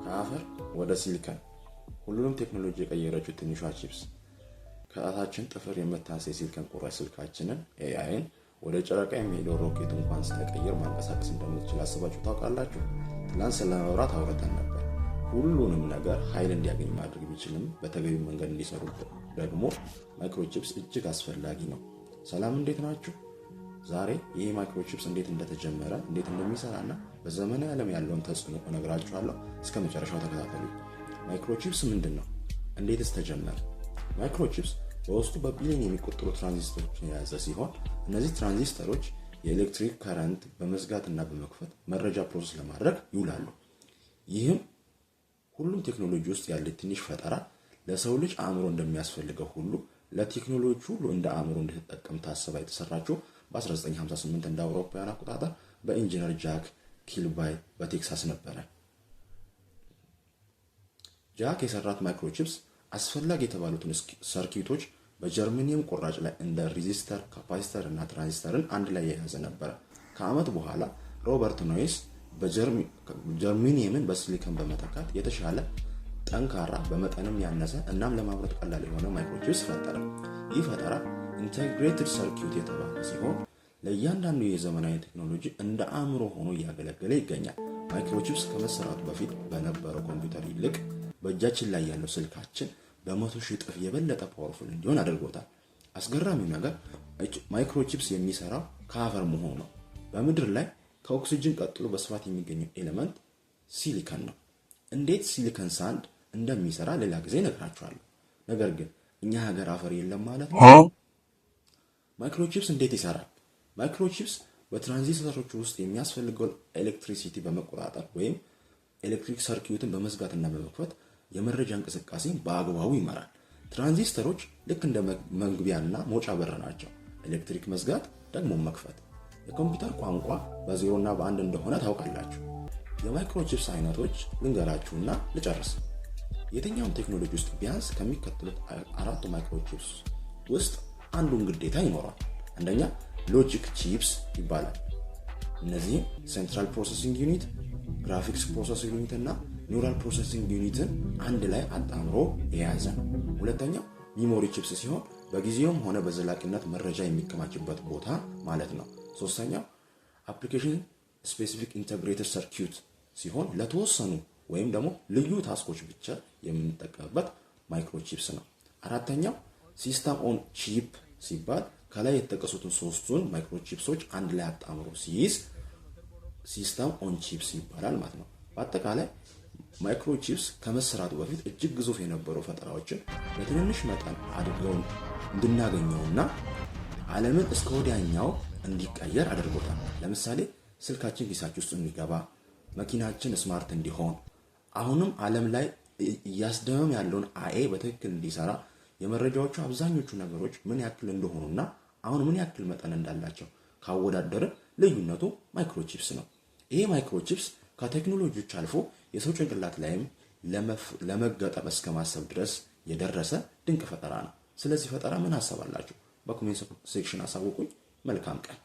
ከአፈር ወደ ሲሊከን ሁሉንም ቴክኖሎጂ የቀየረችው ትንሿ ቺፕስ፣ ከጣታችን ጥፍር የምታንስ የሲሊከን ቁራጭ ስልካችንን፣ AI ን፣ ወደ ጨረቃ የሚሄደው ሮኬት እንኳን ሳይቀይር ማንቀሳቀስ እንደምትችል አስባችሁ ታውቃላችሁ? ትላንት ስለ መብራት አውርተን ነበር። ሁሉንም ነገር ኃይል እንዲያገኝ ማድረግ ቢችልም በተገቢው መንገድ እንዲሰሩ ደግሞ microchips እጅግ አስፈላጊ ነው። ሰላም፣ እንዴት ናችሁ? ዛሬ ይህ microchips እንዴት እንደተጀመረ፣ እንዴት እንደሚሰራ እና በዘመናዊ ዓለም ያለውን ተጽዕኖ እነግራችኋለሁ። እስከ መጨረሻው ተከታተሉ። Microchips ምንድን ነው? እንዴትስ ተጀመረ? Microchips በውስጡ በቢሊዮን የሚቆጠሩ ትራንዚስተሮችን የያዘ ሲሆን እነዚህ ትራንዚስተሮች የኤሌክትሪክ current በመዝጋትና በመክፈት መረጃ process ለማድረግ ይውላሉ። ይህም ሁሉም ቴክኖሎጂ ውስጥ ያለ ትንሽ ፈጠራ ለሰው ልጅ አእምሮ እንደሚያስፈልገው ሁሉ ለቴክኖሎጂ ሁሉ እንደ አእምሮ እንድትጠቀም ታስባ የተሰራችው በ1958 እንደ አውሮፓውያን አቆጣጠር በኢንጂነር ጃክ ኪልባይ በቴክሳስ ነበረ። ጃክ የሰራት microchips አስፈላጊ የተባሉትን circuit ኦች በጀርመኒየም ቁራጭ ላይ እንደ resistor፣ capacitor እና ትራንዚስተርን አንድ ላይ የያዘ ነበረ። ከዓመት በኋላ ሮበርት ኖይስ ጀርሜኒየምን በሲሊከን በመተካት የተሻለ፣ ጠንካራ፣ በመጠንም ያነሰ እናም ለማምረት ቀላል የሆነ microchips ፈጠረ። ይህ ፈጠራ integrated circuit የተባለ ሲሆን ለእያንዳንዱ የዘመናዊ ቴክኖሎጂ እንደ አእምሮ ሆኖ እያገለገለ ይገኛል። Microchips ከመሰራቱ በፊት በነበረው ኮምፒውተር ይልቅ በእጃችን ላይ ያለው ስልካችን በ100,000 እጥፍ የበለጠ powerful እንዲሆን አድርጎታል። አስገራሚው ነገር microchips የሚሰራው ከአፈር መሆኑ ነው። በምድር ላይ ከኦክሲጅን ቀጥሎ በስፋት የሚገኘው element ሲሊከን ነው። እንዴት silicon sand እንደሚሰራ ሌላ ጊዜ እነግራችኋለሁ። ነገር ግን እኛ ሀገር አፈር የለም ማለት ነው? Microchips እንዴት ይሰራል? Microchips በትራንዚስተሮች ውስጥ የሚያስፈልገውን electricity በመቆጣጠር ወይም ኤሌክትሪክ circuit ን በመዝጋትና በመክፈት የመረጃ እንቅስቃሴን በአግባቡ ይመራል። ትራንዚስተሮች ልክ እንደ መግቢያና መውጫ በር ናቸው። ኤሌክትሪክ መዝጋት፣ ደግሞ መክፈት። የኮምፒውተር ቋንቋ በዜሮና በአንድ እንደሆነ ታውቃላችሁ። የ microchips አይነቶች ልንገራችሁና ልጨርስ። የትኛውም ቴክኖሎጂ ውስጥ ቢያንስ ከሚከተሉት አራቱ microchips ውስጥ አንዱን ግዴታ ይኖረዋል። አንደኛ logic chips ይባላል። እነዚህም central processing unit፣ graphics processing unit እና neural processing unit ን አንድ ላይ አጣምሮ የያዘ ነው። ሁለተኛው memory chips ሲሆን በጊዜውም ሆነ በዘላቂነት መረጃ የሚከማችበት ቦታ ማለት ነው። ሶስተኛው application specific integrated circuit ሲሆን ለተወሰኑ ወይም ደግሞ ልዩ task ኦች ብቻ የምንጠቀምበት microchips ነው። አራተኛው system on chip ሲባል ከላይ የተጠቀሱትን ሶስቱን microchips ኦች አንድ ላይ አጣምሮ ሲይዝ system on chips ይባላል ማለት ነው። በአጠቃላይ microchips ከመሰራቱ በፊት እጅግ ግዙፍ የነበሩ ፈጠራዎችን በትንንሽ መጠን አድርገው እንድናገኘውና ዓለምን እስከ ወዲያኛው እንዲቀየር አድርጎታል። ለምሳሌ ስልካችን ኪሳችን ውስጥ እንዲገባ፣ መኪናችን smart እንዲሆን፣ አሁንም ዓለም ላይ እያስደመም ያለውን AI በትክክል እንዲሰራ፣ የመረጃዎቹ አብዛኞቹ ነገሮች ምን ያክል እንደሆኑና አሁን ምን ያክል መጠን እንዳላቸው ካወዳደርን ልዩነቱ microchips ነው። ይሄ microchips ከቴክኖሎጂዎች አልፎ የሰው ጭንቅላት ላይም ለመገጠም እስከ ማሰብ ድረስ የደረሰ ድንቅ ፈጠራ ነው። ስለዚህ ፈጠራ ምን ሀሳብ አላችሁ? በ comment section አሳውቁኝ። መልካም ቀን።